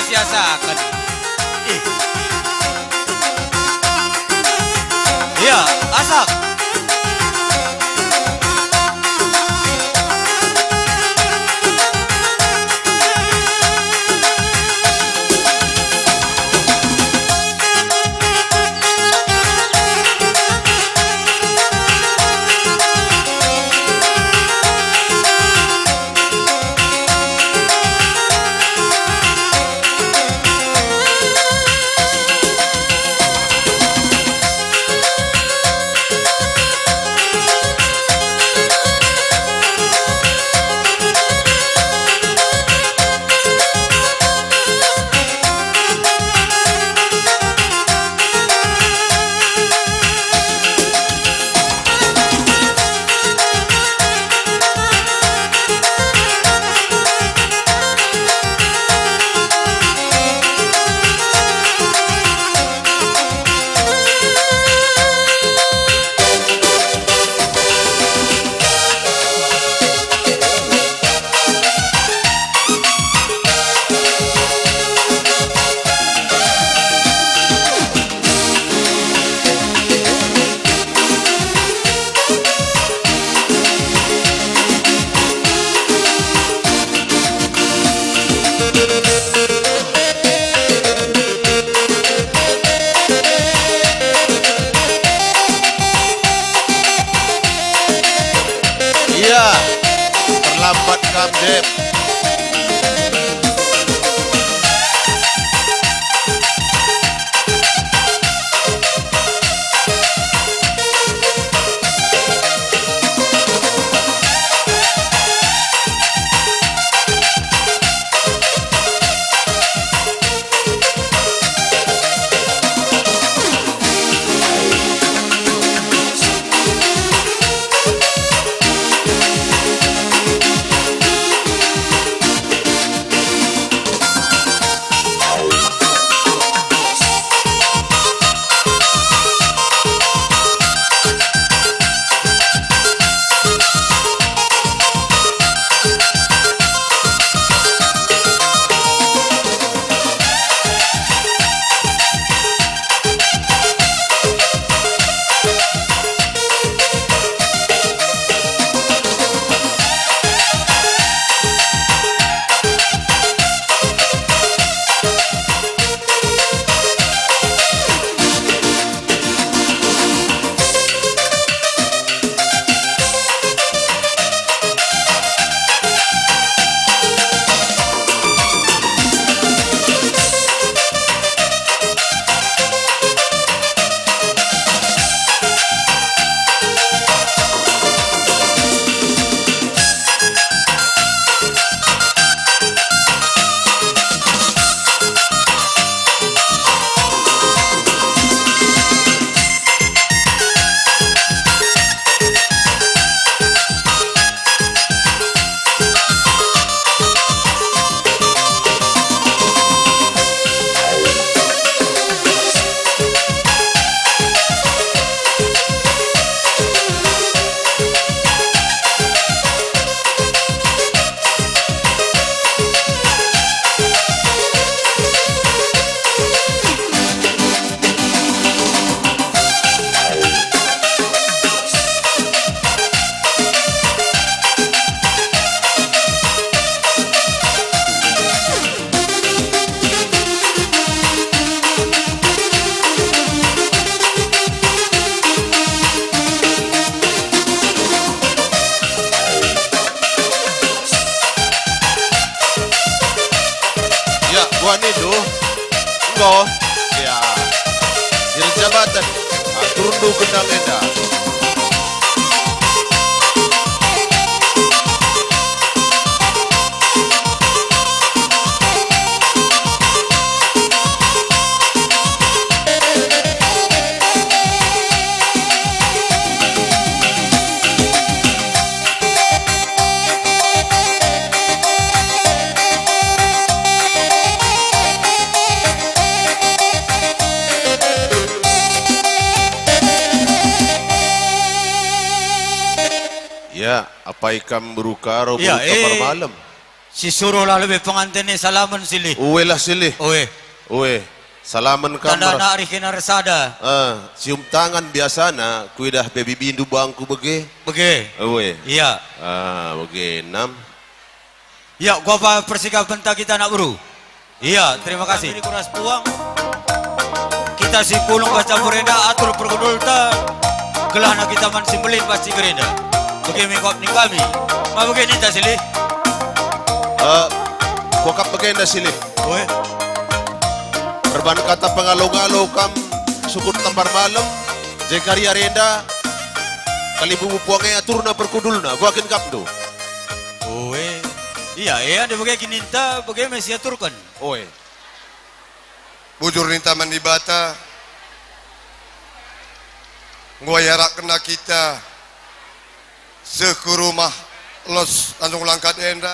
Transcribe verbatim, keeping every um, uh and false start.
Siasaken. Ih. Iya, asak. Iya, terlambat kam, Jep. Ya, buat nindu. Enggo. Ya. Dirjen Jabatan. Atur ndu gendang enda. Ya, apai kam beruka ro Ya, beruka eh. Malem? Si suruhlah lebe penganten e salamen silih. Uelah silih. Ue. Ue. Salamen kam. Tanda anak rih kena ersada. Eh, cium tangan biasana, kuidah pe bibindu bangku bege. Bege. Ue. Iya. Ah, bege enam. Ya, kuapa persikapenta kita anak beru. Iya, terima kasih. Kami di Kuras Puang. Kita si pulung bas campur enda atur perkudulta, gelahna kita man si mbelin bas si gerenda. Bage me kuap ning kami. Ma bage ninta silih. Eh, kuakap bagenda silih. Oe. Erban kata pengalo-ngalo kam sukut tampar malem, Zekaria renda, kalimbubu puang e aturna perkudulna, kuakin kapndu. Oe. Iya, e ande bage kin ninta, bage me siaturken. Oe. Bujur ninta man Dibata, enggo iarapkenna kita seh ku rumah los Tanjung Langkat enda.